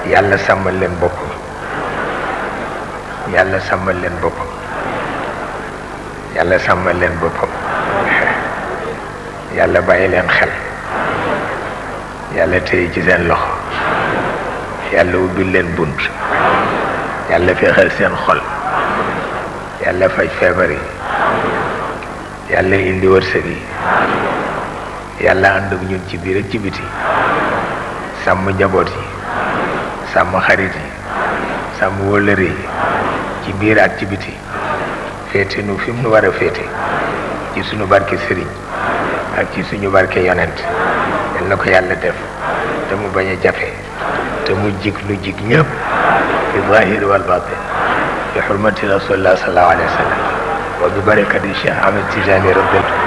yàlla sàmmal leen boppam yàlla sàmmal leen boppam yàlla sàmmal leen boppam yàlla bàyyi leen xel yàlla téye ci seen loxo yàlla ubbil leen bunt yàlla féexal seen xol yàlla faj feebar yi yàlla indi wërsëg yi yàlla ànd ak ñun ci biir ak ci biti sàmm njaboot yi sàmm xarit yi sàmm wóllëre yi ci biir ak ci biti féete nu fi mu nu war a féete ci sunu barke sëriñ ak ci suñu barke yonent yal na ko yàlla def te mu bañ a jafe te mu jig lu jig ñëpp fi zahir wal batin bi hurmati rasulillah sallallahu alayhi wa sallam wa bi barakati Cheikh Ahmed Tijani radiyallahu